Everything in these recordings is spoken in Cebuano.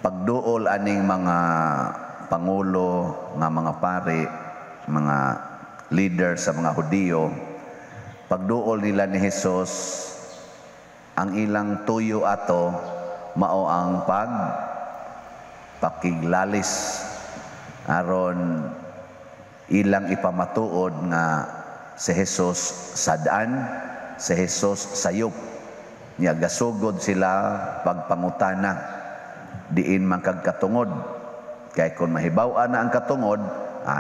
Pagduol aning mga pangulo nga mga pari, mga leader sa mga Hudiyo, pagduol nila ni Jesus, ang ilang tuyo ato mao ang pag pakiglalis aron ilang ipamatuod nga si Jesus sad-an, si Jesus sayop. Nya gasugod sila pagpangutana diin man kag katungod. Kay kung mahibaw-an na ang katungod,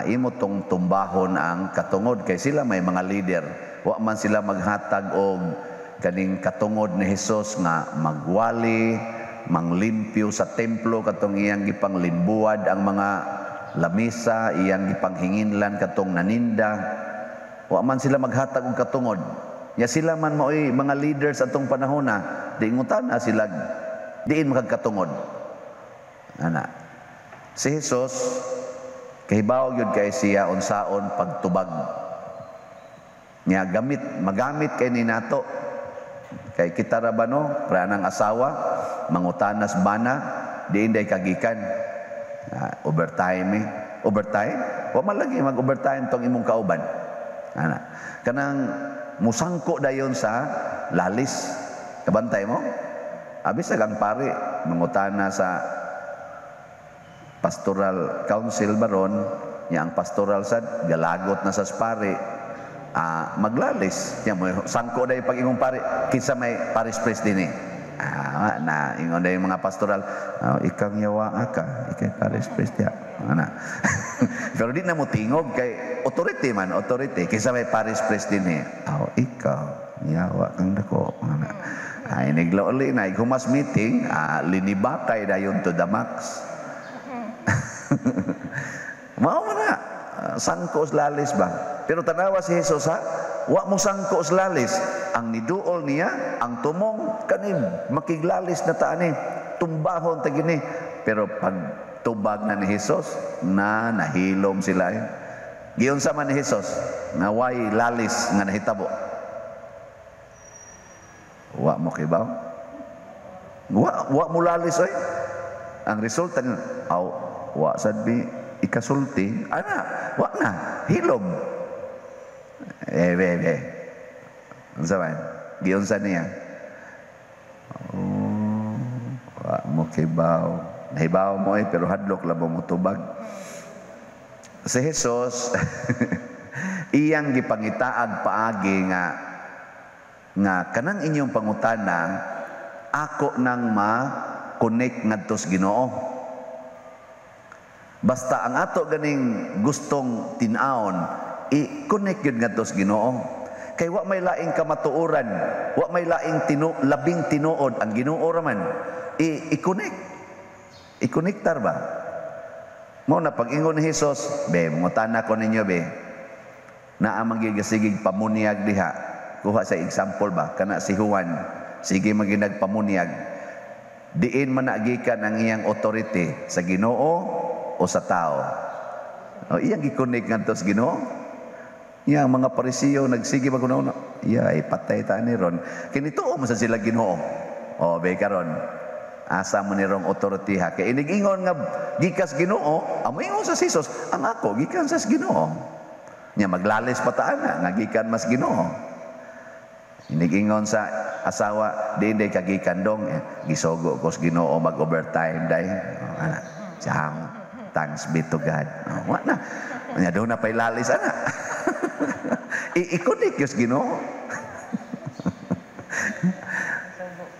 imo tong tumbahon ang katungod kay sila may mga leader. Wa man sila maghatag og kaning katungod ni Jesus nga magwali, manglimpyo sa templo katong iyang gipanglimbuad ang mga lamisa, iyang gipanghinginlan katong naninda. Wa man sila maghatag og katungod. Ya sila man maoy mga leaders atong panahona, di ngutana sila diin makagkatungod. Ana. Si Jesus kahibaw gyud kay siya unsaon pagtubag. Nya gamit magamit kay ni nato. Kay kita ra ba, no, anang asawa mangutanas bana, diin day kagikan. Overtime eh. Overtime? Wa man lagi mag-overtime tong imong kauban. Ana. Kanang musangko dayon sa lalis. Kabantay mo? Abis ang pari mangutana sa pastoral council baron, nya ang pastoral sad galagot na sa pari, maglalis nya mo sangko day pag ingong pari, kinsa may parish priest dinhi? Na ingon day mga pastoral, oh, ikaw yawa ka, ikay parish priest ya, ana. Pero di na mo tingog kay authority man, authority. Kinsa may parish priest dinhi? Oh, ikaw yawa kang dako, ana. Ay niglauli na humas meeting, linibakay dayon to the max. Mao man na, sangko lalis ba? Pero tanawa si Jesus ha, wa mo sangko lalis. Ang niduol niya, ang tumong kanim makiglalis na taani, tumbahon ta gini. Pero pag tubag na ni Jesus, na nahilom sila eh. Giunsa man ni Jesus nga way lalis nga nahitabo? Wa mo kibaw? Wa mo lalis oy. Ang resulta ni aw wa sad bi ikasulti ana, wa na hilom eh, be be unsa man giunsa niya? Oh, wa mo kibaw. Nahibaw mo eh, pero hadlok lang mo tubag. Si Jesus iyang gipangitaag paagi nga nga kanang inyong pangutana, ako nang ma-connect ngadto sa Ginoo. Basta ang ato ganing gustong tin-awon, i-connect yun ngadto sa Ginoo. Kay wa may laing kamatuoran, wa may laing labing tinuod ang Ginoo ra man. I-connect. I-connectar ba? Mo na pag-ingon ni Jesus, be, mangutana ko ninyo be. Naa man gigasigig pamunyag diha. Kuha sa example ba, kana si Juan, sige maginag pamunyag. Diin man nagikan ang iyang authority, sa Ginoo o sa tao? O iyang gi-connect ngadto sa Ginoo. Iya ang mga Parisiyo nagsige ba kuno, iya ay patay ta ni ron. Kini tuo mo sa sila Ginoo. O be karon. Asa mo ni rong authority ha? Kay inig-ingon nga gikas Ginoo, amo ingon sa Jesus, ang ako gikan sa Ginoo. Nya maglalis pa ta ana nga gikan mas Ginoo. Inigingon sa asawa, di hindi kagikan dong, eh, gisogo ko sa Ginoo mag-overtime day. Oh, ana, siyam, thanks be to God. Oh, wa na. Nya doon na pa'y lalis, ana. I-connect yung Ginoo.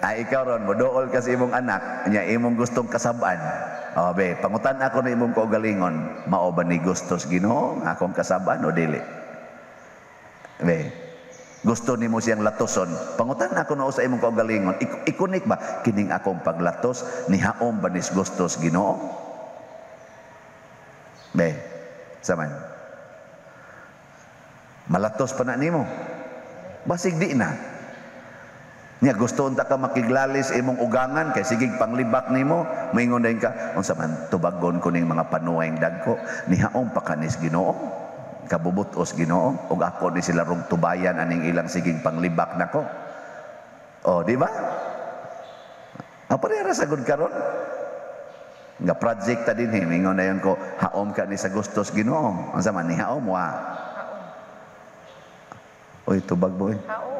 Ay, ikaw ron, modool ka sa imong anak, nya imong gustong kasab-an. O, be, pangutan ako na imong kaugalingon, mao ba ni gusto sa Ginoo ang akong kasab-an o dili? Be, gusto nimo siyang latoson. Pangutan ako na sa imong kaugalingon, i-connect ba kining akong paglatos nihaom ba nis gusto sa Ginoo? Be, saman. Malatos pa na nimo. Basig di na. Nya gusto unta ka makiglalis imong ugangan kay sigig panglibak nimo, moingon dayon ka, unsa man tubagon ko ning mga panuwayng dagko, nihaom pa kanis Ginoo, kabubutos Ginoo, ug ako ni sila rong tubayan aning ilang sigig panglibak nako. O, di ba? Ang parehara sagod karon. Nga project ta din eh. Mingon na yun ko, haom ka ni sa gustos Ginoo. Unsa man ni haom wa? Oy, tubag boy. Haom.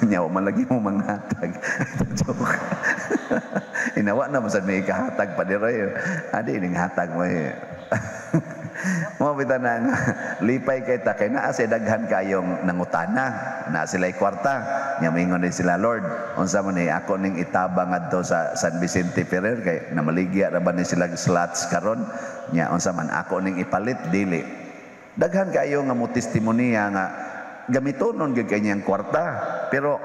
Nyaw man lagi mo manghatag. Joke. Inawa na man sad may ikahatag pa diri. Adi ning hatag mo eh. Mo bitaw na nga lipay kay ta kay naa say daghan kayong nangutana, naa sila'y kwarta. Nya moingon din sila, "Lord, unsa man ni ako ning itabang ngadto sa San Vicente Ferrer kay namaligya ra ba ni sila slots karon? Nya unsa man ako ning ipalit?" Dili. Daghan kayo nga mo testimonya nga gamitonon gyud kay niyang kwarta. Pero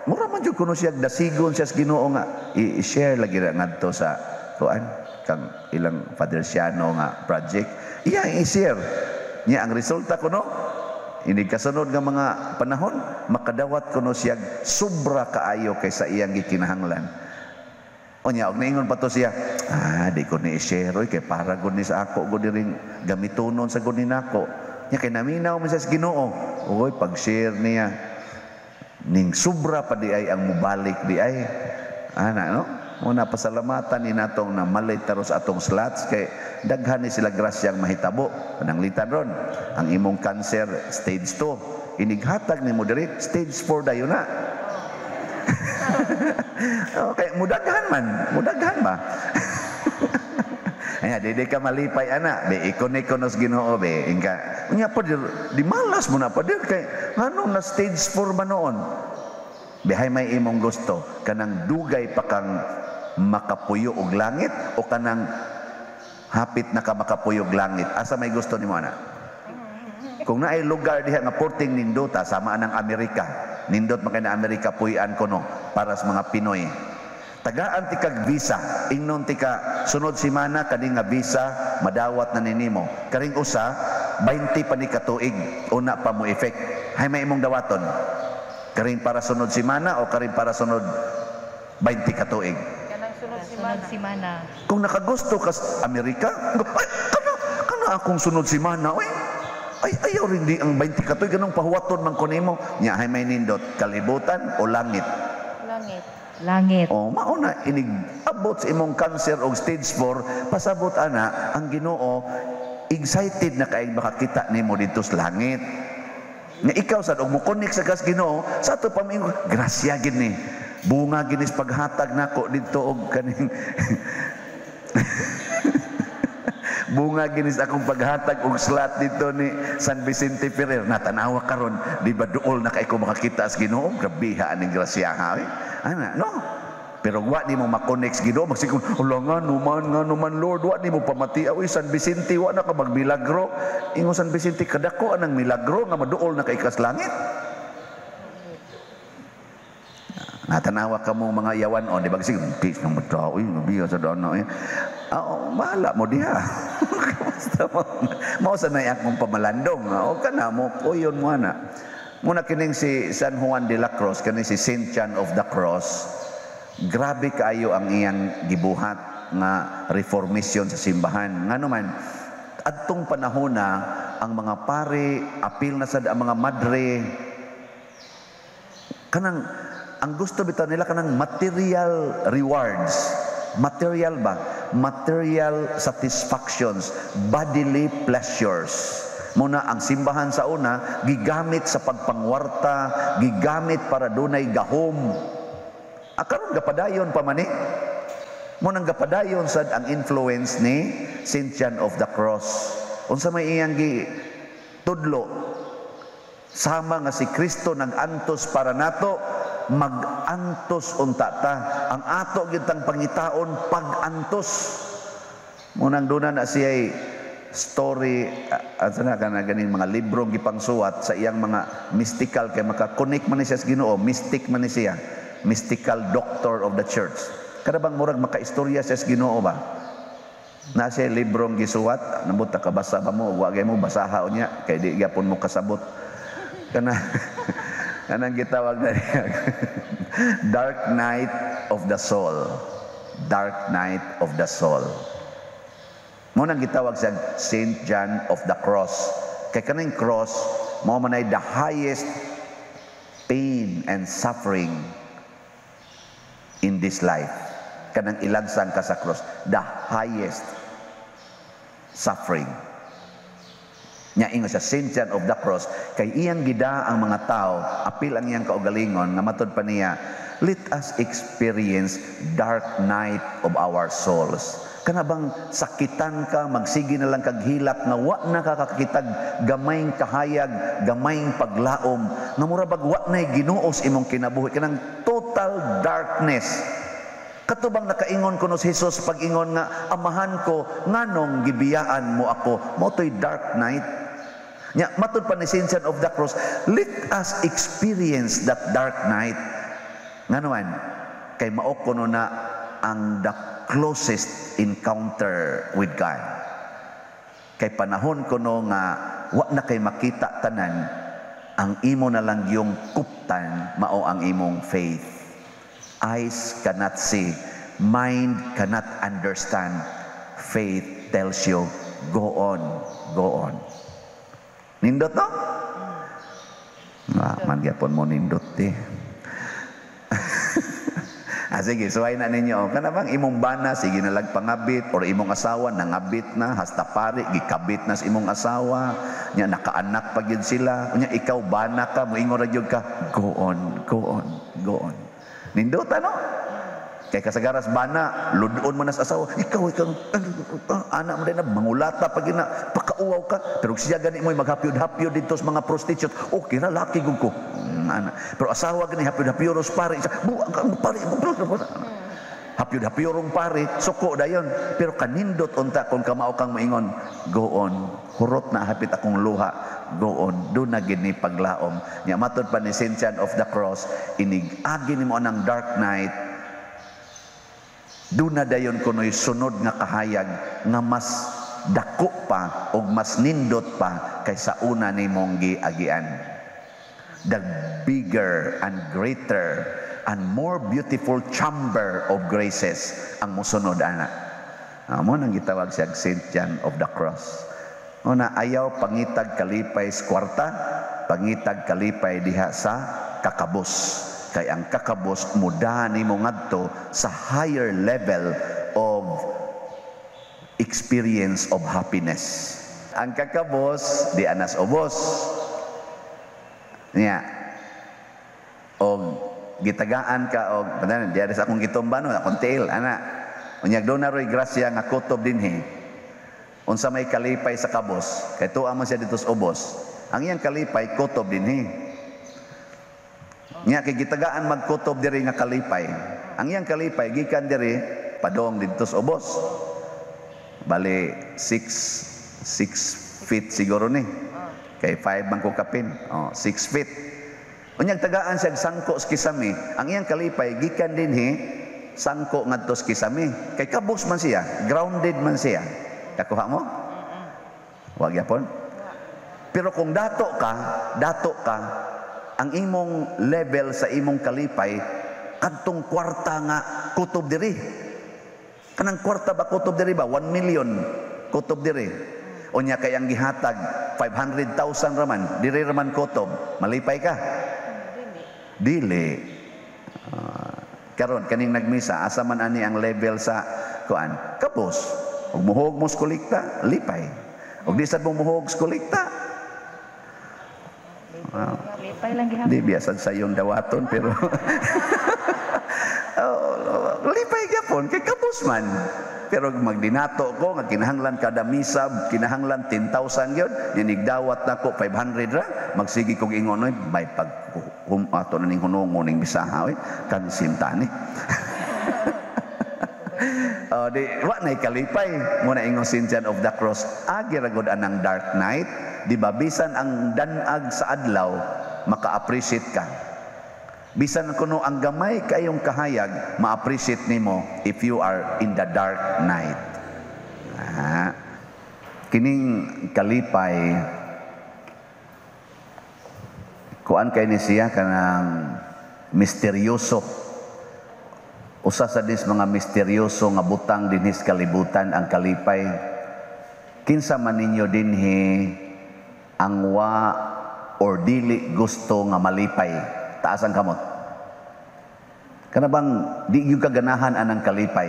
mura man jud kuno siya dasigon siya sa Ginoo nga i-share lagi ra ngadto sa kuan kang ilang Father Siano nga project. Iya i-share. Nya ang resulta kuno inig kasunod nga mga panahon makadawat kuno siya sobra kaayo kaysa iyang gikinahanglan. Unya og niingon pa to siya, "Ah, di ko ni i-share oy kay para gud ni sa ako gud ring gamitonon sa gud ni nako." Nya kay naminaw man siya sa Ginoo. Oy, pag-share niya ning sobra pa di ay ang mubalik di ay. Ana no? Muna pasalamatan ni natong na malit taros atong slots kay daghan ni sila grasyang mahitabo. Pananglitan ron, ang imong cancer stage 2. Inighatag nimo diri stage 4 dayon na. Okay, mudaghan man, mudaghan ba? Anya di ka malipay ana, be i-connect ko nos Ginoo be. Ingka. Unya pa dir, di malas mo na pa dir kay ngano na stage 4 ba noon? Bihay may imong gusto kanang dugay pa kang makapuyo og langit o kanang hapit na ka makapuyo og langit. Asa may gusto nimo ana? Kung naay lugar diha nga porting nindota sama anang Amerika. Nindot man kay na Amerika puy-an kuno para sa mga Pinoy. Tagaan ti kag visa, ingnon ti ka sunod semana kani nga visa madawat na ninimo. Karing usa 20 pa ni katuig una pa mo effect. Hay may imong dawaton. Karing para sunod semana o karing para sunod 20 katuig. Kanang sunod semana. Sunod semana. Kung nakagusto ka sa Amerika, ay kana kana akong sunod semana oy. Ay ayaw rin di ang 20 katuig ganong pahuwaton man ko nimo. Nya hay may nindot kalibutan o langit. Langit. Langit. O mao na inig abot sa imong cancer og stage 4, pasabot ana ang Ginoo excited na kay makakita nimo didto sa langit. Nga ikaw sad og mo-connect sa kas Ginoo, sa ato pa moingon, grasya gid ni. Bunga gid ni sa paghatag nako didto og kaning bunga gid ni sa akong paghatag og slot dito ni San Vicente Ferrer. Natanawa karon, di ba duol na kay ko makakita sa Ginoo? Grabeha aning grasya ha. Eh? Ana, no? Pero wa ni mo ma-connect sa Ginoo, magsikon, "Hala nga numan Lord, wa ni mo pamati oy San Vicente, wa na ka magmilagro." Ingon San Vicente, kadako anang milagro nga maduol na kay kas langit. Natanawa ka mo mga yawan on, di ba? Sige, peace ng mata, uy, nabiya sa daan na, eh. Ah, oh, bahala mo diha. Basta mo, mao sa nay akong pamalandong. O ka na mo, uyon mo ana. Muna kining si San Juan de la Cruz, kining si Saint John of the Cross, grabe kaayo ang iyang gibuhat nga reformation sa simbahan. Ngano man, adtong panahon na ang mga pare, apil na sad ang mga madre, kanang ang gusto bitaw nila kanang material rewards. Material ba? Material satisfactions, bodily pleasures. Muna ang simbahan sa una gigamit sa pagpangwarta, gigamit para dunay gahom. Akaron gapadayon pa man eh. Munang gapadayon sad ang influence ni Saint John of the Cross. Unsa may iyang gi tudlo? Sama nga si Kristo nag-antos para nato, mag-antos unta ta. Ang ato gyud tang pangitaon pag-antos. Munang duna na siya'y story, asa na kana ganing mga librong gipangsuwat sa iyang mga mystical kay maka-connect man ni siya sa Ginoo, mystic man ni siya, mystical doctor of the church. Kada bang murag makaistorya siya sa Ginoo ba? Na siya librong gisuwat, nambot ta kabasa ba mo, wa gay mo basaha unya kay di gyapon mo kasabot. Kana kanang gitawag na niya Dark Night of the Soul. Dark Night of the Soul. Mo nang gitawag siya Saint John of the Cross. Kay kaning cross mao man ay the highest pain and suffering in this life. Kanang ilagsang ka sa cross, the highest suffering. Nya ingon sa Saint John of the Cross, kay iyang gida ang mga tao, apil ang iyang kaugalingon, nga matud pa niya, "Let us experience dark night of our souls." Kana bang sakitan ka, magsige na lang kag hilak nga wa na ka kakitag gamayng kahayag, gamayng paglaom, nga mura bag wa nay Ginoo sa imong kinabuhi, kanang total darkness. Kato bang nakaingon kuno si Jesus pag-ingon nga, "Amahan ko, nganong gibiyaan mo ako?" Mao to'y dark night. Nya matud pa ni Saint John of the Cross, let us experience that dark night. Ngano man, kay mao kuno na ang the closest encounter with God. Kay panahon kuno nga wa na kay makita tanan, ang imo na lang yung kuptan mao ang imong faith. Eyes cannot see, mind cannot understand. Faith tells you, "Go on, go on." Nindot, no? Ah, man gyapon mo nindot eh. Ah, sige, suway na ninyo. Kana bang imong bana, sige na lag pangabit, or imong asawa, nangabit na, hasta pari, gikabit na sa imong asawa, nya nakaanak pa gyud sila, nya ikaw bana ka, moingon ra gyud ka, "Go on, go on, go on." Nindot, ano? Kay kasagaras bana, ludon mo na sa asawa, ikaw, anak mo din na, mangulata pag na, pakauwaw ka. Pero siya gani mo, maghapyod-hapyod dito sa mga prostitute, okay ra, laki gud ko. Ana. Pero asawa gani, hapyod-hapyod pare, buang ka, pare, hapyod-hapyorong pare, suko dayon. Pero kanindot unta kung kamao kang moingon, "Go on, hurot na hapit akong luha, go on, do na gini paglaom." Nya matod pa ni Saint John of the Cross, inig agi nimo ang dark night, do na dayon kuno'y sunod nga kahayag nga mas dako pa o mas nindot pa kaysa una nimong giagian. The bigger and greater and more beautiful chamber of graces ang musunod ana. Amo nang gitawag siya Saint John of the Cross. Una, ayaw pangitag kalipay sa kwarta, pangitag kalipay diha sa kakabos. Kay ang kakabos muda nimo ngadto sa higher level of experience of happiness. Ang kakabos di anas ubos. Niya. Og gitagaan ka og padan diya sa akong gitumba no, akong tiil ana. Unyag doon na roy grasya nga kutob dinhi. Unsa may kalipay sa kabos, kay tuwa man siya dito sa ubos. Ang iyang kalipay kutob dinhi. Nya kay gitagaan magkutob diri nga kalipay. Ang iyang kalipay gikan diri padong didto sa ubos. Bali 6 feet siguro ni. Kay 5 man ko kapin. Oh, 6 feet. Unyag tagaan siya sangko sa kisame. Ang iyang kalipay gikan dinhi sangko ngadto sa kisame. Kay kabos man siya, grounded man siya. Kakuha mo? Wag yapon. Pero kung dato ka, ang imong level sa imong kalipay kadtong kwarta nga kutob diri. Kanang kwarta ba kutob diri ba 1 million kutob diri. Unya kay ang gihatag 500,000 raman, diri raman kutob, malipay ka? Dili. Karon kaning nagmisa, asa man ani ang level sa kuan? Kabos. Ug muhog mo sa kolekta, lipay. Ug di sad mo muhog sa kolekta, Lipay lang gihapon. Di biyasan sa iyong dawaton pero oh, lipay gyapon kay kabos man. Pero magdinato ko nga kinahanglan kada misa, kinahanglan 10,000 gyud, nigdawat nako 500 ra, magsige kog ingon, "Oy, may pag hum, ato na ning hunongon ning misaha oy, kansim tani." Oh, di wa nay kalipay mo na ingon Saint John of the Cross, agi ra gud anang dark night, di ba? Bisan ang danag sa adlaw, maka-appreciate ka. Bisan kuno ang gamay kayong kahayag, ma-appreciate nimo if you are in the dark night. Ah. Kining kalipay, kuan kay ni siya kanang misteryoso. Usa sa dis mga misteryoso nga butang dinhi sa kalibutan ang kalipay. Kinsa man ninyo dinhi ang wa or dili gusto nga malipay? Taas ang kamot. Kana bang di gyud ka ganahan anang kalipay?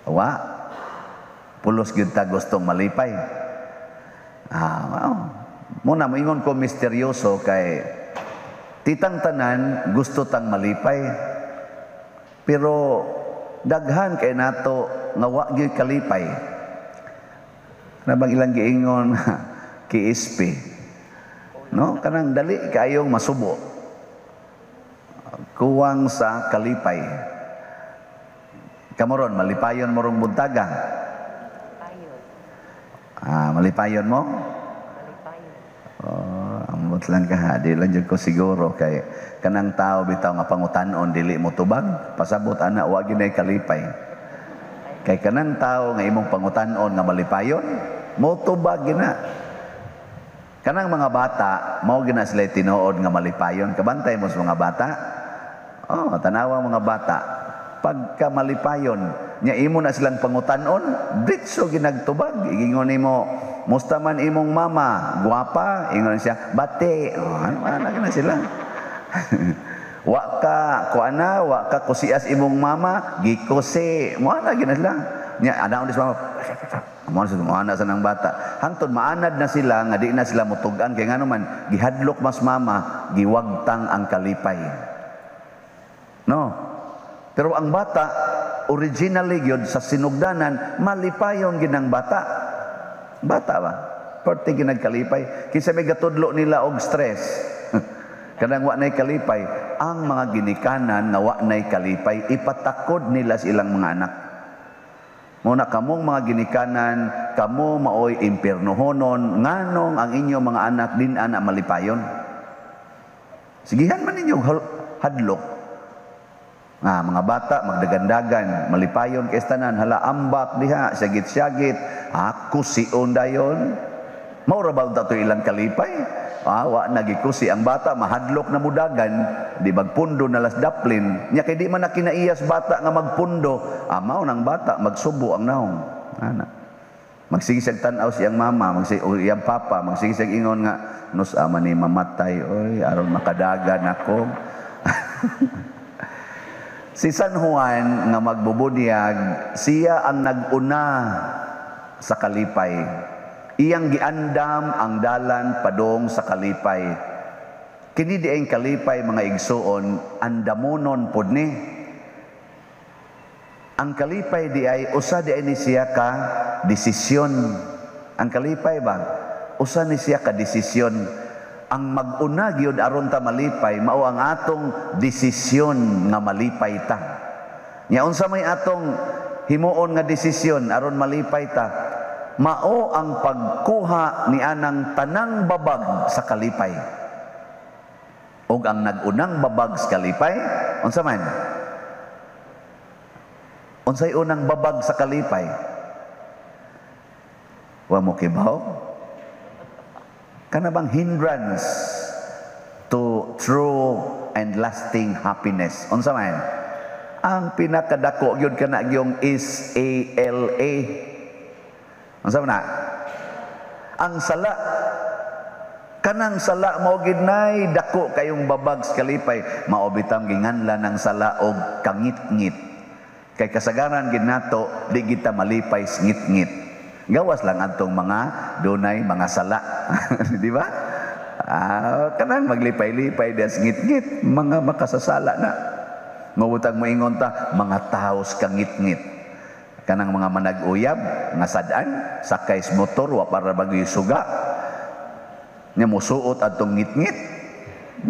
Wa. Pulos gyud ta gustong malipay. Ah, wow. Muna moingon ko misteryoso kay titang tanan gusto tang malipay. Pero daghan kay nato nga wa gyud kalipay. Kana bang ilang giingon kiispi? No, kanang dali kayong masubo. Kuwang sa kalipay. Kamo ron, malipayon mo rong buntaga. Malipayon. Ah, malipayon mo? Malipayon. Oh, ambot lang ka ha. Di lang jud ko siguro kay kanang tao bitaw nga pangutan-on dili mo tubag. Pasabot ana wa gyud nay kalipay. Kay kanang tao nga imong pangutan-on nga malipayon, mo tubag gyud na. Kanang mga bata, mao gyud na sila tinuod nga malipayon. Kabantay mo sa mga bata. Oh, tanawa mga bata. Pagka malipayon, nya imo na silang pangutan-on, diretso ginagtubag. Igingon nimo, "Musta man imong mama? Gwapa?" Ingon siya, "Bate." Oh, ano, ano na sila. Wa ka kuana, wa ka kusias imong mama, gikusi. Mo na gina sila. Nya ana sa mama. Mo na sila, mo sa nang bata. Hangtod maanad na sila nga di na sila mutug-an kay ngano man gihadlok mas mama, giwagtang ang kalipay. No. Pero ang bata originally gyud sa sinugdanan malipayon gid ang bata. Bata ba? Perti ginagkalipay. Kinsa may gatudlo nila og stress? Kanang wa nay kalipay, ang mga ginikanan nga wa nay kalipay ipatakod nila sa ilang mga anak. Muna kamong mga ginikanan, kamo maoy impiernohonon, nganong ang inyong mga anak din ana malipayon. Sigihan man ninyo hadlok. Ah, mga bata magdagandagan, malipayon kay tanan, hala ambak diha, syagit-syagit, ako sion dayon. Mao ra ba to ilang kalipay? Ah, wa nagikusi ang bata, mahadlok na mudagan, di magpundo na las daplin. Nya kay di man na kinaiyas bata nga magpundo, ah, mao nang bata magsubo ang naong. Ana. Magsige siyag tan-aw siyang mama, magsige o iyang papa, magsige siyag ingon nga nus ama ni mamatay oy aron makadagan ako. Si San Juan nga magbubunyag, siya ang nag-una sa kalipay. Iyang giandam ang dalan padong sa kalipay. Kini di ang kalipay mga igsuon, andamonon pod ni. Ang kalipay di ay usa di ay ni siya ka desisyon. Ang kalipay ba? Usa ni siya ka desisyon. Ang mag-una gyud aron ta malipay mao ang atong desisyon nga malipay ta. Nya unsa may atong himuon nga desisyon aron malipay ta? Mao ang pagkuha ni anang tanang babag sa kalipay. Ug ang nag-unang babag sa kalipay, unsa man? Unsay unang babag sa kalipay? Wa mo kibaw? Kana bang hindrance to true and lasting happiness? Unsa man? Ang pinakadako gyud kana gyung is A L A. Unsa man na? Ang sala. Kanang sala mao gid nay dako kayong babag sa kalipay. Mao bitang ginganlan ang sala og kangitngit. Kay kasagaran gid nato di kita malipay sa ngitngit. Gawas lang antong mga dunay mga sala. Di ba? Ah, kanang maglipay-lipay des ngitngit, mga makasasala na. Mabutang moingon ta mga taos kangitngit. Kanang mga manag-uyab nga sad-an sakay sa motor wa para bagoy suga. Nya mosuot adtong ngitngit.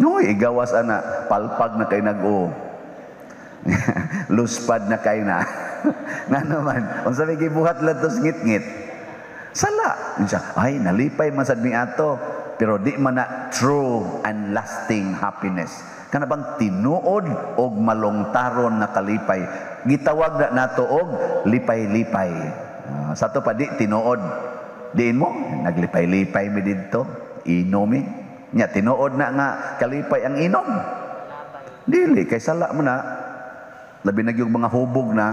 Noy, igawas ana, palpag na kay nag-o. Luspad na kay na. Ngano man, unsa may gibuhat lang tos ngitngit? Sala. Unsa, ay nalipay man sad mi ato, pero di man na true and lasting happiness. Kana bang tinuod og malungtaron na kalipay? Gitawag na nato og lipay-lipay. Sa to pa di tinuod. Diin mo naglipay-lipay mi didto, inom mi. Nya tinuod na nga kalipay ang inom. Dili kay sala mo na. Labi na yung mga hubog na,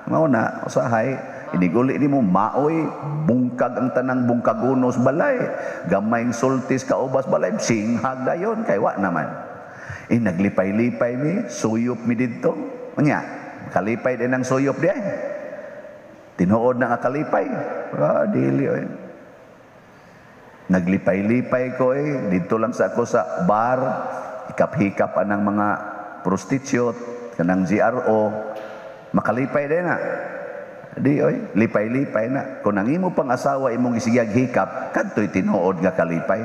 mao na usahay iniguli nimo maoy bungkag ang tanang bungkagunos balay, gamay sultis kaubas balay, singhag dayon kay wa naman. Eh, naglipay-lipay mi, suyop mi didto. Unya, kalipay din ang suyop di ay. Tinuod na nga kalipay. Ah, dili oy. Naglipay-lipay ko eh. Dito lang sa ako sa bar, hikap-hikap anang mga prostitute, kanang GRO, makalipay din na. Di oy, lipay-lipay na. Kung ang imo pang asawa imong gisigag hikap, kadto'y tinuod nga kalipay.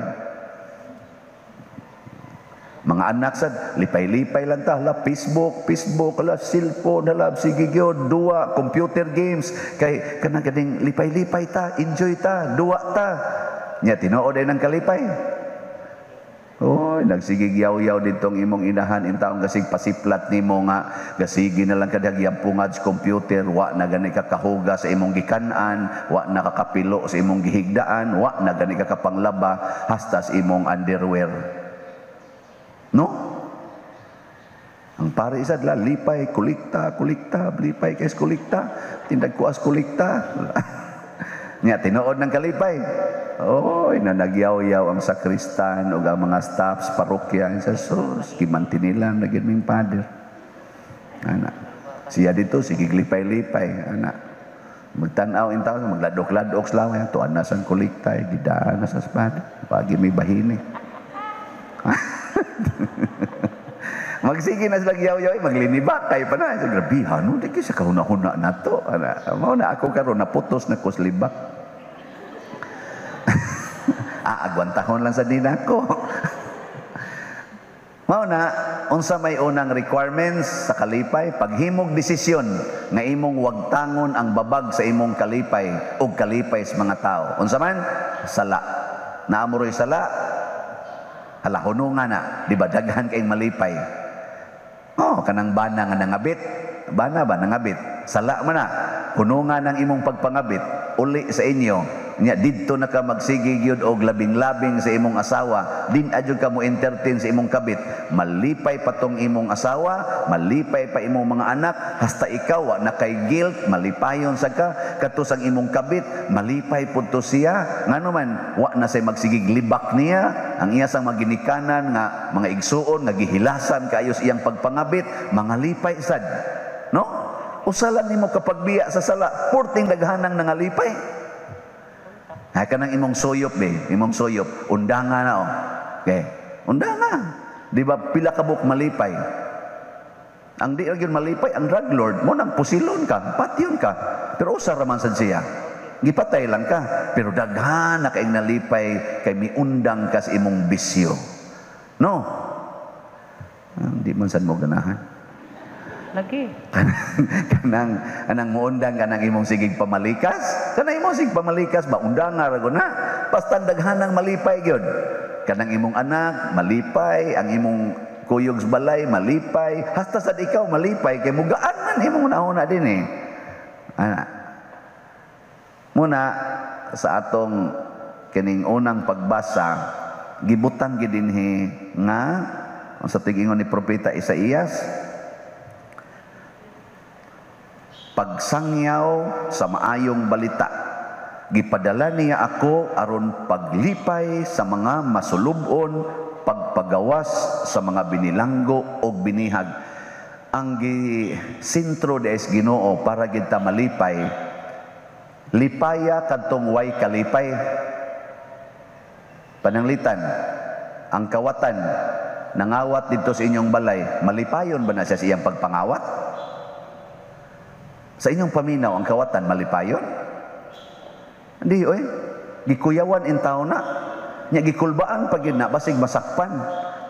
Mga anak sad, lipay-lipay lang ta, hala Facebook, Facebook, hala cellphone, hala sige gyud, duwa, computer games, kay kanang kaning lipay-lipay ta, enjoy ta, duwa ta. Nya tinuod ay ng kalipay. Oy, nagsigig yaw-yaw ditong imong inahan intawong gasig pasiplat nimo nga gasigi na lang kadag pungad sa computer, wa na gani ka kahuga sa imong gikan-an, wa na ka kapilo sa imong gihigdaan, wa na gani ka kapanglaba hasta sa imong underwear. No? Ang pare isa la lipay, kolekta, kolekta, lipay kay kolekta, tindag kuas kolekta. Nya tinuod ng kalipay. Oy, na nagyaw-yaw ang sakristan ug ang mga staffs parokya sa sus, gimantinilan na gyud ming father. Ana. Siya dito sige lipay-lipay, ana. Magtan-aw in taon, magladok-ladok sila, tuan na sang kolekta, gidaan na sa father. Pagi may bahini. Magsige na sila yaw-yaw, maglinibak kay pa na. So, grabe, ano, di sa kahuna-huna na to. Ana, mao na ako karon naputos na ko sa libak. Ah, agwantahon lang sa din ako. Mao na, unsa may unang requirements sa kalipay, paghimog desisyon nga imong wagtangon ang babag sa imong kalipay ug kalipay sa mga tao. Unsa man? Sala. Naamuroy sala, hala hununga na, di ba daghan kay malipay. Oh, kanang bana nga nangabit, bana ba nangabit? Sala man na, hununga ng imong pagpangabit, uli sa inyo. Nya didto na ka magsige gyud og labing-labing sa imong asawa, din adyo ka mo entertain sa imong kabit. Malipay pa tong imong asawa, malipay pa imong mga anak, hasta ikaw wa na kay guilt, malipayon sa ka kadto sang imong kabit, malipay pud to siya. Ngano man wa na say magsigig libak niya, ang iya sang maginikanan nga mga igsuon nga gihilasan kaayo sa iyang pagpangabit, mga lipay sad. No? Usa lang nimo kapagbiya sa sala, purting daghanang nangalipay. Ha, kanang imong suyop be, imong suyop, undanga na oh. Okay. Undanga. Di ba pila ka buok malipay? Ang di ra gyud malipay ang drug lord, mo nang pusilon ka, patyon ka. Pero usa ra man sad siya. Gipatay lang ka, pero daghan na kaing nalipay kay miundang ka sa imong bisyo. No? Di man sad mo ganahan. Lagi. Kanang anang muundang kanang imong sigig pamalikas, kanang imong sigig pamalikas ba undang ra gud na. Basta daghanang malipay gyud. Kanang imong anak malipay, ang imong kuyog sa balay malipay, hasta sad ikaw malipay kay mugaan man imong una din eh. Ana. Muna sa atong kining unang pagbasa, gibutang gid dinhi nga sa tig-ingon ni propeta Isaías, pagsangyaw sa maayong balita. Gipadala niya ako aron paglipay sa mga masulubon, pagpagawas sa mga binilanggo og binihag. Ang gisentro des Ginoo para gid ta malipay, lipaya kadtong way kalipay. Pananglitan, ang kawatan nangawat didto sa inyong balay, malipayon ba na siya sa iyang pagpangawat? Sa inyong paminaw, ang kawatan, malipayon? Hindi, oy. Gikuyawan in tao na. Nya gikulbaan pag yun na, basig masakpan.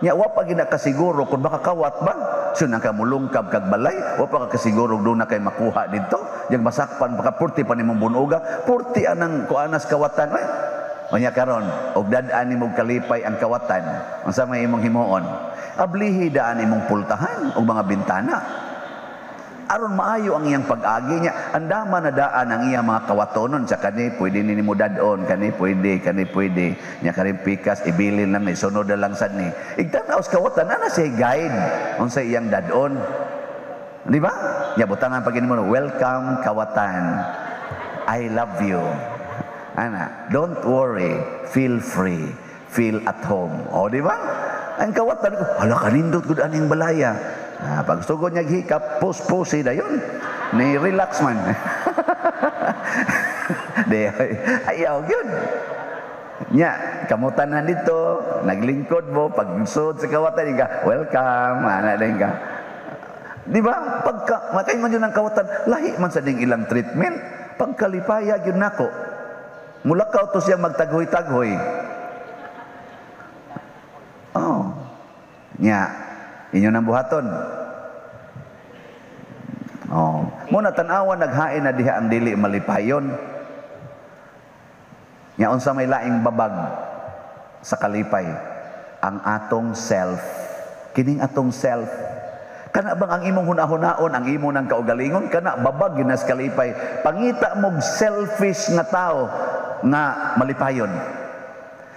Nya wa pa gid na kasiguro kung makakawat ba. So nang kamulungkab kag balay, wa pa ka kasiguro doon na kay makuha dito. Yang masakpan baka purti pa nimong bunuga, purti anang kuanas kawatan. Oy. Unya karon, og dad-an nimong kalipay ang kawatan, unsa may imong himuon? Ablihi daan imong pultahan og mga bintana. Aron maayo ang iyang pag-agi niya. Andama na daan ang iyang mga kawatonon. Sa kani, pwede ni mo dadon. Kani, pwede, kani, pwede. Nya karin pikas, ibilin lang ni, sunod na lang sad ni. Igtanaw sa kawatan, ana siya guide unsa iyang dadon. Di ba? Nya butangan pag mo, welcome kawatan. I love you. Ana, don't worry, feel free, feel at home. O, di ba? Ang kawatan ko, hala, kanindot gud aning balaya. Ah, pag sugod niya hikap, pus-pusi dayon. Ni relax man. Di, ayaw gyud. Nya, kamutan na dito, naglingkod mo, pag sud sa kawatan, ka, "Welcome," ana din ka. Di ba? Pagka, makaingon yun ang kawatan, lahi man sa ding ilang treatment, pagkalipaya yun nako. Mulakaw to siya magtaghoy-taghoy. Oh. Nya, inyo nang buhaton. Oh. Muna tan-awa, naghain na diha ang dili malipayon. Nya unsa may laing babag sa kalipay? Ang atong self. Kining atong self. Kana bang ang imong hunahunahon, ang imo nang kaugalingon, kana babag gyud sa kalipay. Pangita mog selfish nga tao nga malipayon.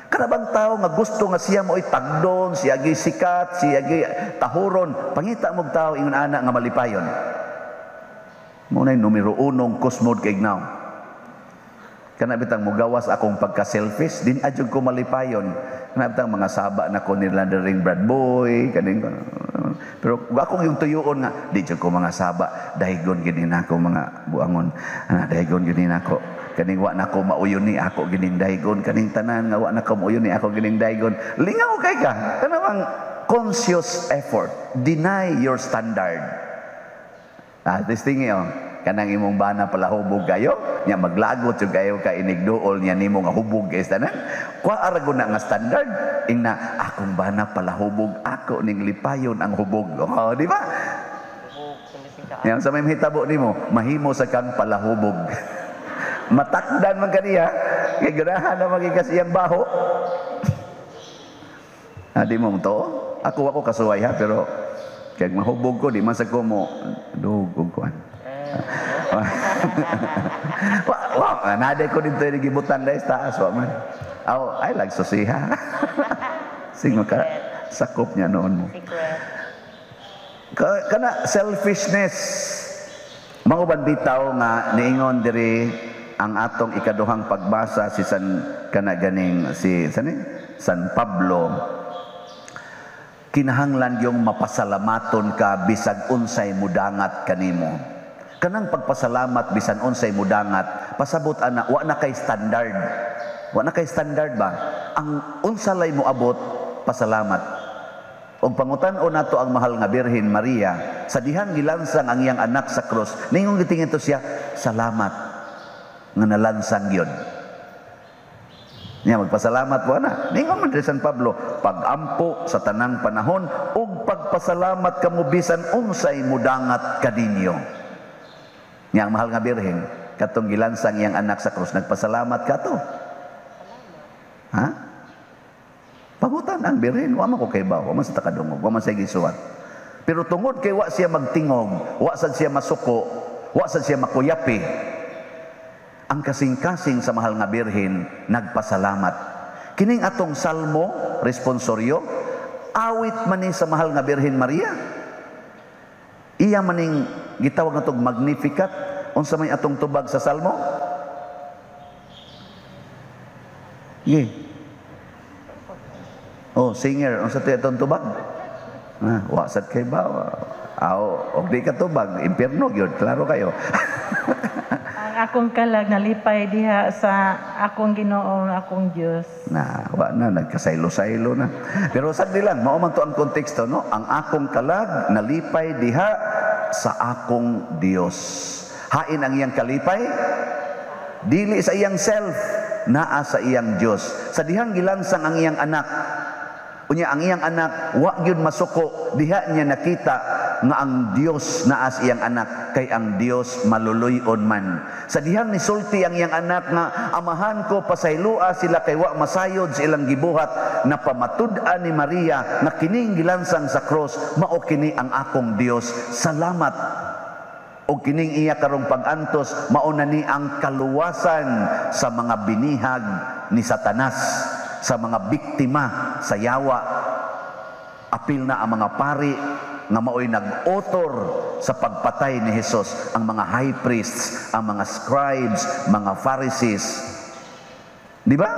Kana bang tao nga gusto nga siya mo'y tagdon, siya gi sikat, siya gi tahuron, pangita mog tao ingon ana nga malipayon. Mao nay numero unong kusmod kay ignaw. Kana bitang mugawas akong pagka-selfish, din adyo ko malipayon. Kana bitang mga saba na ko nila ring Brad Boy, kaning pero akong yung tuyuon nga di jud ko mga saba, dahigon gid nako mga buangon. Ana, dahigon gid nako. Kaning wa nako mauyon ni ako gining dahigon, kaning tanan nga wa nako mauyon ni ako gining dahigon. Lingaw kay ka. Kana bang conscious effort, deny your standard. Ah, this thing oh, kanang imong bana pala hubog kayo, nya maglagot jud kayo ka inigduol niya nimo nga hubog kay tanan. Kwa aragon na nga standard, ingna akong bana pala hubog, ako ning lipayon ang hubog. Oh, di ba? Yang sa may mahitabo nimo, mahimo sa kang palahubog. Matakdan man kaniya, kay ganahan na magikas iyang baho. Ah, di mo to? Ako ako kasuway ha, pero kay mahubog ko, di man sa ko mo dugog kuan. Wa wa nade ko dito gibutan dahil taas wa man. Aw, ay lag susiha. Singo ka sakop niya noon mo. Secret. Kana selfishness. Mauban bitaw nga niingon diri ang atong ikaduhang pagbasa, si San kana ganing si sani San Pablo, kinahanglan yung mapasalamaton ka bisag unsay mudangat kanimo. Kanang pagpasalamat bisan unsay mudangat, pasabot ana wa na kay standard. Wa na kay standard ba? Ang unsa lay moabot, pasalamat. Og pangutan-on nato ang mahal nga Birhen Maria, sa dihang gilansang ang iyang anak sa krus, ningon gitingin to siya, "Salamat nga nalansang gyud." Niya magpasalamat po na. Ningon man diri San Pablo, pag-ampo sa tanang panahon ug pagpasalamat kamo bisan unsay mudangat kaninyo. Niya ang mahal nga Birhen, katong gilansang iyang anak sa krus, nagpasalamat ka to. Ha? Pangutan ang Birhen, wa man ko kay ba, wa man sa takadungog, wa man sa gisuwat. Pero tungod kay wa siya magtingog, wa sad siya masuko, wa sad siya makuyapi, ang kasing-kasing sa mahal nga Birhen nagpasalamat. Kining atong salmo responsoryo, awit man ni sa mahal nga Birhen Maria. Iya maning gitawag natong Magnificat. Unsa may atong tubag sa salmo? Ye. Oh, singer, unsa ti atong tubag? Ah, wa sad kay ba? Aw, og di ka tubag, impierno gyud, klaro kayo. Ang akong kalag nalipay diha sa akong Ginoo, akong Dios. Na, wa na, nagkasaylo-saylo na. Pero sagdi lang, mao man to ang konteksto, no? Ang akong kalag nalipay diha sa akong Dios. Hain ang iyang kalipay, dili sa iyang self, naa sa iyang Dios. Sa dihang gilansang ang iyang anak, unya ang iyang anak wa gyud masuko, diha niya nakita nga ang Dios naa sa iyang anak, kay ang Dios maluluy-on man. Sa dihang nisulti ang iyang anak nga amahan ko, pasayloa sila kay wa masayod sa ilang gibuhat, na pamatud-an ni Maria nga kining gilansang sa cross mao kini ang akong Dios. Salamat. Og kining iya karong pag-antos mao na ni ang kaluwasan sa mga binihag ni Satanas, sa mga biktima sa yawa. Apil na ang mga pari nga maoy nag-author sa pagpatay ni Jesus, ang mga high priests, ang mga scribes, mga Pharisees. Di ba?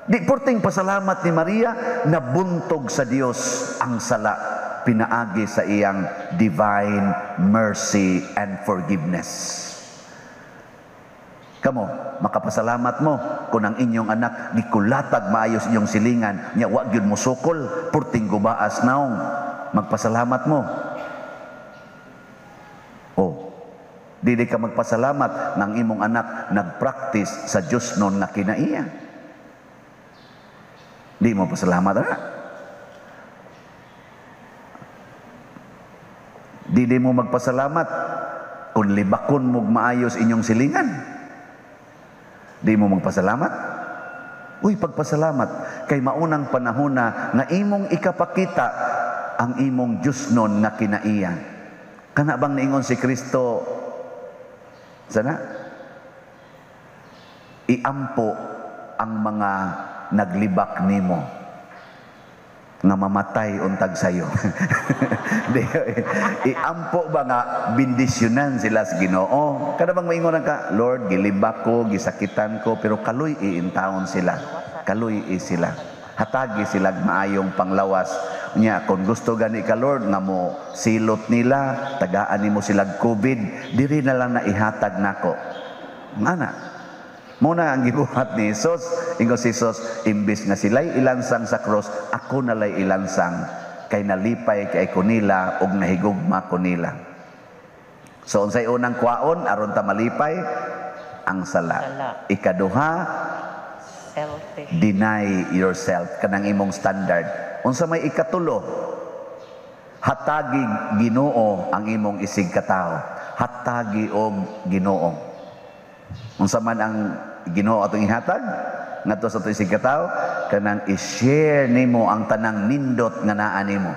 Di porting pasalamat ni Maria, nabuntog sa Dios ang sala pinaagi sa iyang divine mercy and forgiveness. Kamo, makapasalamat mo kung ang inyong anak gikulatag maayos inyong silingan, nya wa gyud mo sukol, porting gubaas naong. Magpasalamat mo. Oh, dili ka magpasalamat ng imong anak nagpractice sa Diyos nun nga kinaiya. Di mo pasalamat ana. Dili mo magpasalamat kung libakon mo maayos inyong silingan. Di mo magpasalamat? Uy, pagpasalamat kay maunang panahon na nga imong ikapakita ang imong Diyos nun nga kinaiya. Kana bang niingon si Kristo sana? Iampo ang mga naglibak nimo nga mamatay untag sayo. Iampo ba nga bendisyonan sila sa Ginoo? Kada bang maingon ka, Lord, gilibak ko, gisakitan ko, pero kaluy iintawon sila. Kaluy sila. Hatagi sila maayong panglawas. Nya kung gusto gani ka, Lord, nga mo silot nila, tagaan nimo sila COVID, diri na lang na ihatag nako. Ngana. Muna ang gibuhat ni Jesus, ingon si Jesus, imbis nga sila'y ilansang sa cross, ako nalay ilansang, kay nalipay kay ko nila og nahigugma ko nila. So unsay unang kwaon aron ta malipay? Ang sala. Ikaduha, selfish. Deny yourself, kanang imong standard. Unsa may ikatulo? Hatagi Ginoo ang imong isig katawo. Hatagi og Ginoo. Unsa man ang Ginoo atong ihatag ngadto sa atong isig katawo, kanang i-share nimo ang tanang nindot nga naa nimo.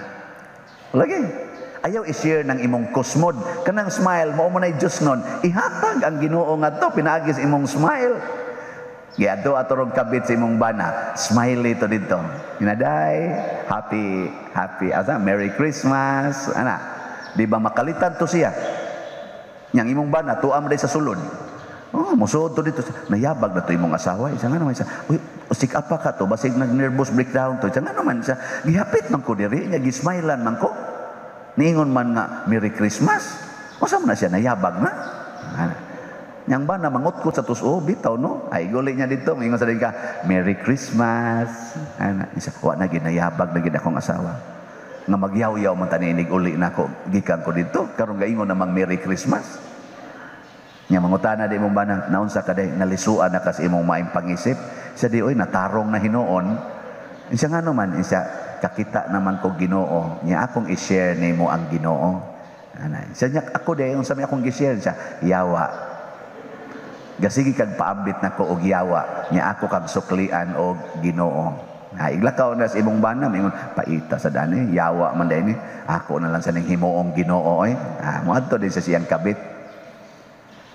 Lagi. Ayaw i-share ng imong kusmod, kanang smile mao man ay Dios nun. Ihatag ang Ginoo ngadto pinaagi sa imong smile. Giadto ato rong kabit sa imong bana, smiley to dito. Inaday, happy, happy, asa, Merry Christmas, ana. Di ba makalitan to siya? Yang imong bana, tuam day sa sulod. Oh, musuod to dito. Nayabag na to imong asawa. Isa nga naman siya. Uy, usik apa ka to? Basig nag-nervous breakdown to. Isa nga naman siya. Gihapit man ko diri. Nya, gismailan man ko. Niingon man nga, Merry Christmas. Unsa man na siya, nayabag na. Ana. Yang ba na mangutkot sa tuso, bitaw no? Ay, guli niya dito. Mingon sa din ka, Merry Christmas. Ana, isa, wa na ginayabag na gid akong asawa. Nga magyaw-yaw man taninig uli na ako. Gikan ko dito. Karon gaingon namang Merry Christmas. Nya mangutana di imong bana, naunsa ka day, nalisuan na kas imong maing pangisip. Siya di, oy, natarong na hinuon. Siya nga naman, siya, kakita naman ko Ginoo. Nya akong i-share nimo ang Ginoo. Ana, siya nya, ako day, unsa may akong gi-share siya, yawa. Gasigi kag paambit nako og yawa, nya ako kag suklian og Ginoo. Ha, iglakaw na sa imong bana, mingon paita sa dani, yawa man day ni. Ako na lang sa ning himuong Ginoo oy. Ha, moadto din sa siyang kabit.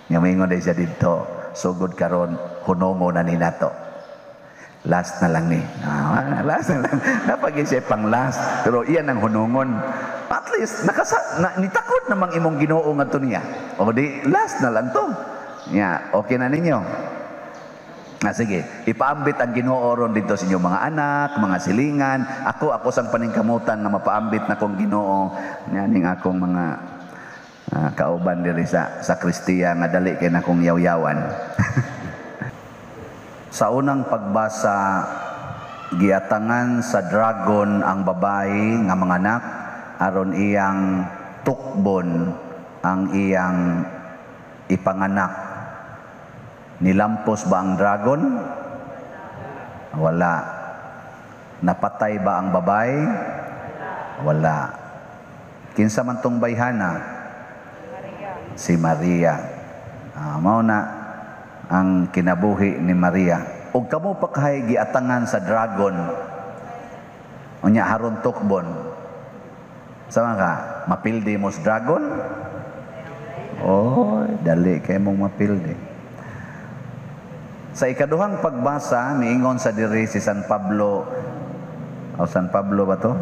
Nya moingon day siya didto, sugod karon hunongo na ni nato. Last na lang ni. Ah, last na lang. Napagin siya pang last, pero iyan ang hunongon. At least nitakod namang imong Ginoo ngadto niya. O di last na lang to. Ya, okay na ninyo. Ah, sige, ipaambit ang Ginoo ron dito sa inyong mga anak, mga silingan. Ako sang paningkamutan nga mapaambit na kong Ginoo ning akong mga kauban diri sa sakristiya nga dali kay na kong yaw-yawan. Sa unang pagbasa, giatangan sa dragon ang babae nga manganak aron iyang tukbon ang iyang ipanganak. Nilampos ba ang dragon? Wala. Napatay ba ang babae? Wala. Kinsa man tong bayhana? Si Maria. Mao na ang kinabuhi ni Maria. Og kamo pa kahay giatangan sa dragon. Unya haron tukbon. Sama ka, mapildi mo sa dragon? Oh, dali kay mong mapildi. Sa ikaduhang pagbasa, miingon sa diri si San Pablo. O San Pablo ba to?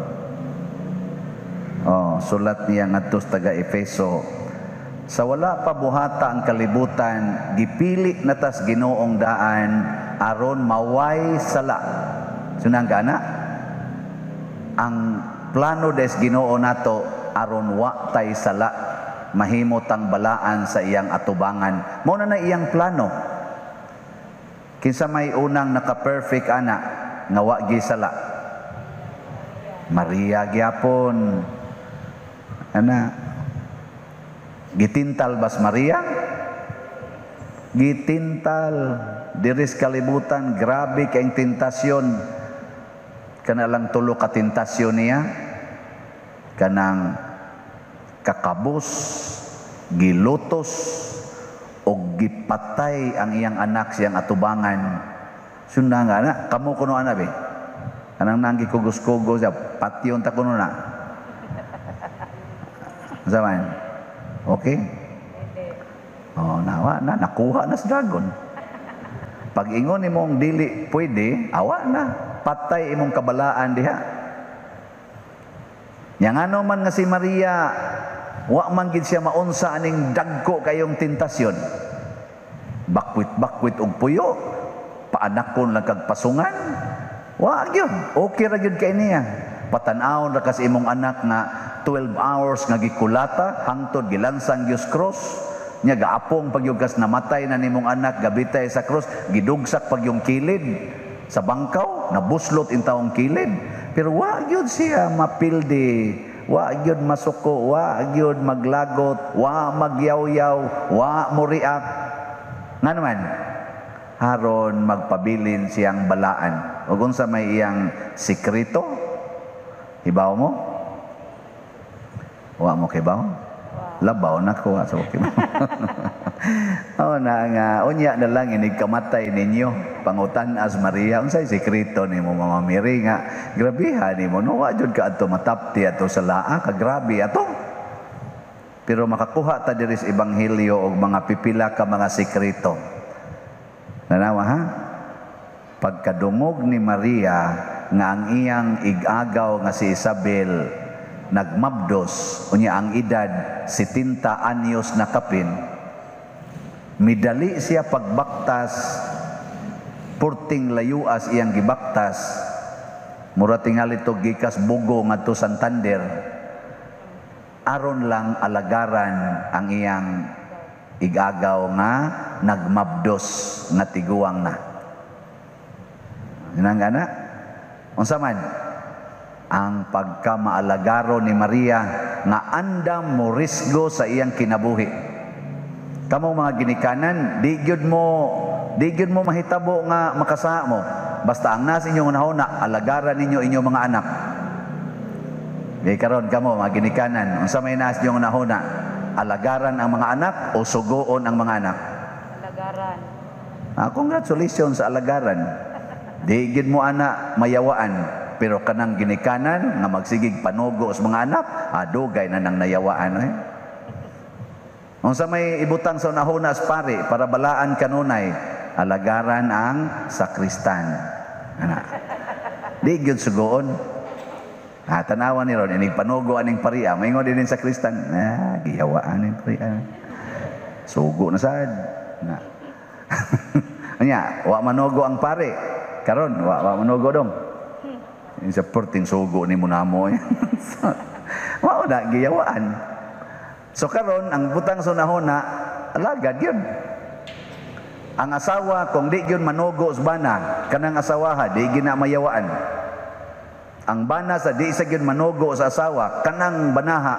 Oh, sulat niya ngadto sa taga Efeso. Sa wala pa buhata ang kalibutan, gipili na tas Ginoong daan aron maway sala. Sunang gana? Ang plano des Ginoo nato aron wa tay sala, mahimo tang balaan sa iyang atubangan. Mao na na iyang plano. Kinsa may unang naka-perfect ana nga wa sala? Maria gyapon. Ana, gitintal bas Maria? Gitintal diris kalibutan, grabe kayong tentasyon. Kana lang tulo ka tentasyon niya, kanang kakabos, gilutos, o gipatay ang iyang anak siyang atubangan. Sunda nga na, kamo kuno ana be. Kanang nanggi kugos-kugos, patyon ta kuno na. Zaman. Okay? Oh, nawa na, nakuha na sa dragon. Pag ingon nimong dili pwede, awa na. Patay imong kabalaan diha. Yang ano man nga si Maria, wa man gid siya maunsa aning dagko kayong tentasyon. Bakwit-bakwit og puyo, paanakon lang kag pasungan. Wa gyud, okay ra gyud kay niya. Patan-awon ra kas imong anak nga 12 hours nga gikulata hangtod gilansang gyud cross. Nya gaapong pag kas namatay na nimong anak gabitay sa cross, gidugsak pag yung kilid sa bangkaw, nabuslot in taong kilid. Pero wa gyud siya mapildi, wa gyud masuko, wa gyud maglagot, wa magyawyaw, wa moriak. Nga naman, haron magpabilin siyang balaan. O kung sa may iyang sikreto, hibaw mo? Wa mo kibaw? Labaw na ko. So, okay. Oh, na nga, unya na lang inig kamatay ninyo. Pangutan as Maria, unsay sikreto nimo, Mama Mary, nga grabeha nimo, no? Wa jud ka adto matapti ato sa laa ka, grabe ato. Pero makakuha ta diri sa ebanghelyo og mga pipila ka mga sikreto. Nanawa ha? Pagkadungog ni Maria nga ang iyang igagaw nga si Isabel nagmabdos, unya ang edad 70 anyos na kapin, midali siya pagbaktas, purting layuas iyang gibaktas, mura tingali to gikas Bugo ngadto Santander, aron lang alagaran ang iyang igagaw nga nagmabdos nga tiguang na. Yun ang gana? Unsa man? Ang pagkamaalagaro ni Maria nga andam mo risgo sa iyang kinabuhi. Kamo mga ginikanan, di gyud mo mahitabo nga makasaha mo. Basta ang nasa inyong unahuna, alagaran ninyo inyong mga anak. Di karon kamo mga ginikanan, unsa may nasa inyong unahuna? Alagaran ang mga anak o sugoon ang mga anak? Alagaran. Ah, congratulations sa alagaran. Di gyud mo ana mayawaan, pero kanang ginikanan nga magsigig panugo sa mga anak, dugay na nang nayawaan eh. Unsa may ibutang sa unahuna as pare para balaan kanunay, alagaran ang sakristan. Ana. Di gyud sugoon. Ah, tanawa ni ron inig panugo aning paria, maingon din sakristan. Ah, giyawaan ning paria. Sugo na sad. Na. Anya, wa manugo ang pare. Karon, wa manugo dong. Yung sa perting sugo ni mo namo. Wa na giyawaan. So karon ang butang sa unahuna, alagad yun. Ang asawa kung di gyud manugo sa bana, kanang asawaha di gina mayawaan. Ang bana sa di sa gyud manugo sa asawa, kanang banaha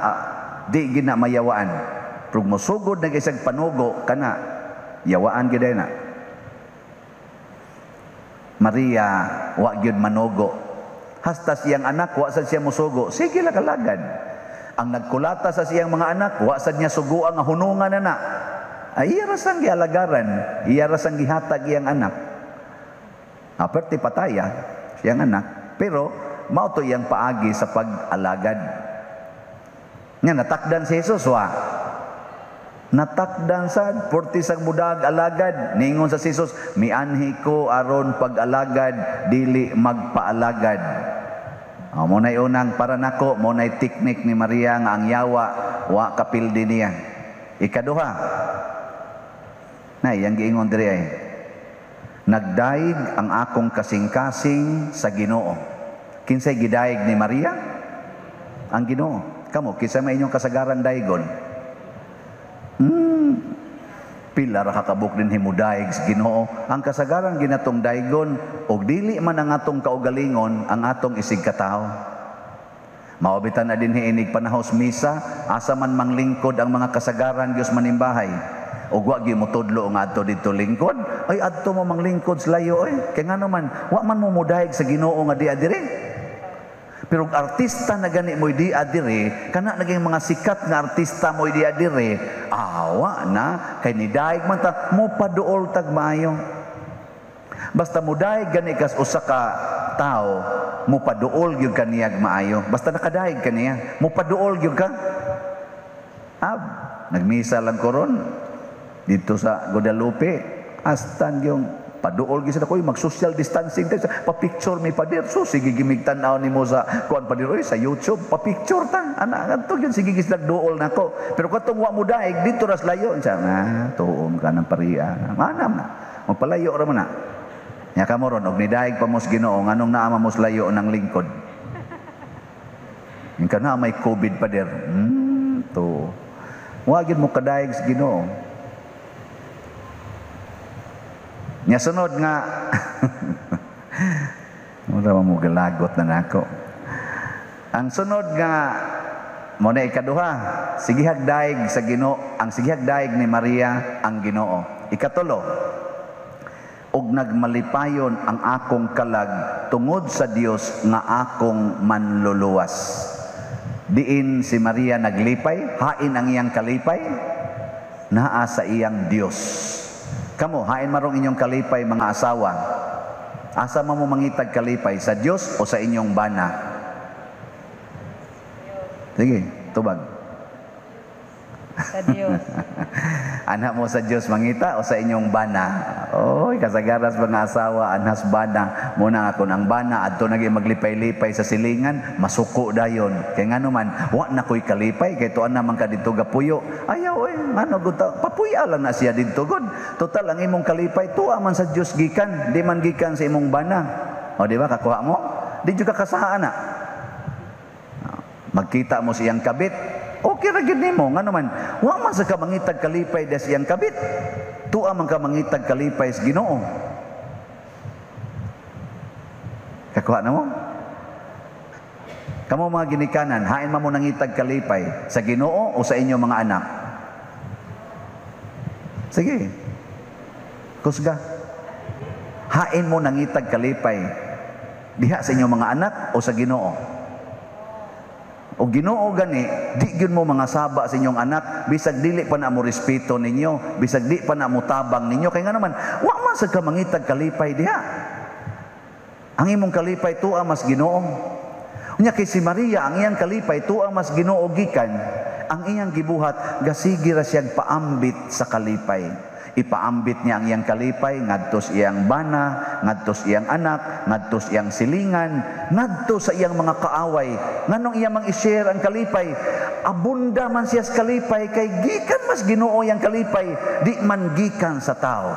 di gina mayawaan. Pero mosugod na isang panugo kana yawaan gyud na. Maria wa gyud manugo. Hasta siyang anak wa sad siya mosugo, sige lang kalagad. Ang nagkulata sa siyang mga anak, wa sad niya suguan nga hunungan na na. Ay, iya ra sang gialagaran, iya ra sang gihatag iyang anak. Aperte pataya siyang anak, pero mao to iyang paagi sa pag-alagad. Nga natakdan si Jesus wa. Natakdan sad porti sang mudag alagad. Ningon sa Jesus, mianhi ko aron pag-alagad, dili magpaalagad. Oh, mo na'y unang para nako, mo na'y teknik ni Maria nga ang yawa wa kapildi niya. Ikaduha, na iyang giingon diri ay, nagdayeg ang akong kasing-kasing sa Ginoo. Kinsay gidayeg ni Maria? Ang Ginoo. Kamo, kinsa may inyong kasagaran daygon? Pila ra kakabuk din himudayeg sa Ginoo. Ang kasagaran ginatong daygon og dili man ang atong kaugalingon ang atong isig katawo. Mao bitan na din inig panahos misa, asa man manglingkod ang mga kasagaran Dios manimbahay. Og wa gyud motudlo nga adto didto lingkod, ay adto mo manglingkod sa layo oy. Kay ngano man, wa man mo modayeg sa Ginoo nga di diri. Pero og artista na gani mo'y di diri, kana naging mga sikat nga artista mo'y di diri, awa na kay nidayeg man ta mo paduol tag maayo. Basta modayeg gani kas usa ka tawo, mo paduol gyud kaniyag maayo. Basta nakadayeg kaniya, mo paduol gyud ka. Ab, nagmisa lang ko ron dito sa Guadalupe, astan yung paduol gyud sila ko mag-social distancing tayo, pa-picture mi pader. So sige gimig tan-aw nimo sa kuan pader oy sa YouTube, pa-picture ta. Ana adto gyud sige gislag duol nako. Pero katong wa mo daig dito ras layo unsa na tuom ka ng pariya. Manam na. Magpalayo ra man na. Nya kamo ron og nidaig pa mos Ginoo nganong naa man mos layo ng lingkod. Yung ka na may COVID pader. To. Wa gyud mo kadaig sa Ginoo. Nya sunod nga mura mo galagot na nako. Ang sunod nga mo na ikaduha, sigihag daig sa Ginoo, ang sigihag daig ni Maria ang Ginoo. Ikatulo, og nagmalipayon ang akong kalag tungod sa Dios nga akong manluluwas. Diin si Maria naglipay, hain ang iyang kalipay, naa sa iyang Dios. Kamo, hain marong inyong kalipay mga asawa. Asa man mo mangitag kalipay, sa Dios o sa inyong bana? Sige, tubag. Sa Dios. Anha mo sa Dios mangita o sa inyong bana? Oy, kasagaras mga asawa, anhas bana. Muna nga kun ang bana adto nagi maglipay-lipay sa silingan, masuko dayon. Kay ngano man, wa na koy kalipay kay tuan naman ka didto gapuyo. Ayaw oy, ngano gud ta, papuya lang na siya didto gud. Total ang imong kalipay tuwa man sa Dios gikan, di man gikan sa imong bana. O di ba kakuha mo? Di jud ka kasahaan na. Magkita mo sa iyang kabit, okay ra gyud nimo. Ngano man, wa man sa ka mangitag kalipay des iyang kabit. Tuwa man ka mangitag kalipay sa Ginoo. Kakuha na mo? Kamo mga ginikanan, hain man mo nangitag kalipay sa Ginoo o sa inyong mga anak? Sige. Kusga. Hain mo nangitag kalipay diha sa inyong mga anak o sa Ginoo? O Ginoo gani, di gyud mo mga saba sa inyong anak, bisag dili pa na mo respeto ninyo, bisag di pa na mo tabang ninyo, kay nga naman, wa man sad ka mangitag kalipay diha. Ang imong kalipay tuwa mas Ginoo. Unya kay si Maria, ang iyang kalipay tuwa mas Ginoo gikan, ang iyang gibuhat gasigi ra siyag paambit sa kalipay. Ipaambit niya ang iyang kalipay ngadto sa iyang bana, ngadto sa iyang anak, ngadto sa iyang silingan, ngadto sa iyang mga kaaway. Nganong iya mang i-share ang kalipay? Abunda man siya sa kalipay kay gikan mas Ginoo iyang kalipay, di man gikan sa tao.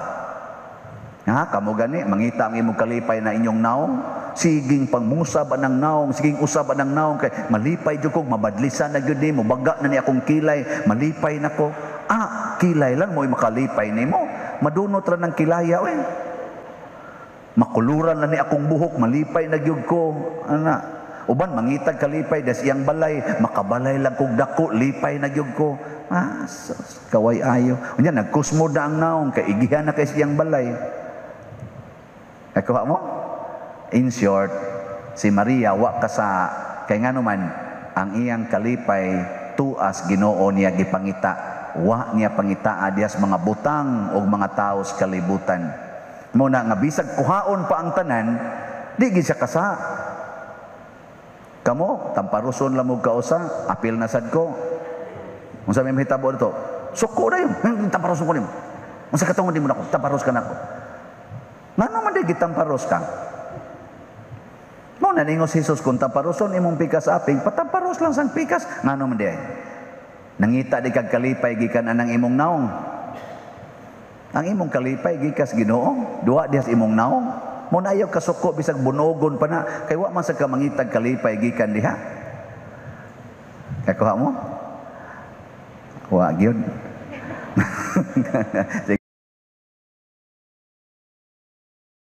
Ha, kamo gani mangita ang imong kalipay na inyong naong, siging pangmusab anang naong, siging usab anang naong kay malipay jud kog mabadlisan na gyud nimo, baga na ni akong kilay, malipay nako. Ah, kilay lang mo'y makalipay nimo. Madunot ra ng kilaya oy. Makuluran na ni akong buhok, malipay na gyud ko. Ana, uban mangitag kalipay des iyang balay, makabalay lang kog dako, lipay na gyud ko. Ah, sus, kaway ayo. Unya nagkusmo na ang naong kay igihan na kay iyang balay. Nakuha mo? In short, si Maria wa ka sa kay ngano man ang iyang kalipay tuas Ginoo niya gipangita. Wa niya pangitaa diyas mga butang og mga tawo sa kalibutan. Mo na nga bisag kuhaon pa ang tanan, di gid siya kasa. Kamo tamparuson lang og kausa, apil na sad ko. Unsa may mahitabo dito? Suko dayon, tamparuson ko nimo. Unsa katungod nimo nako? Tamparos ka nako. Ngano man di gitamparos ka? Mo na ningon si Jesus kung tamparuson imong pikas aping, patamparos lang sang pikas. Ngano man di ay? Nangita di kag kalipay gikan anang imong naong. Ang imong kalipay gikas Ginoo, duwa diha sa imong naong. Mo na ayaw kasuko bisag bunogon pa na kay wa man sa ka mangitag kalipay gikan diha. Kakuha mo? Wa gyud. Sige.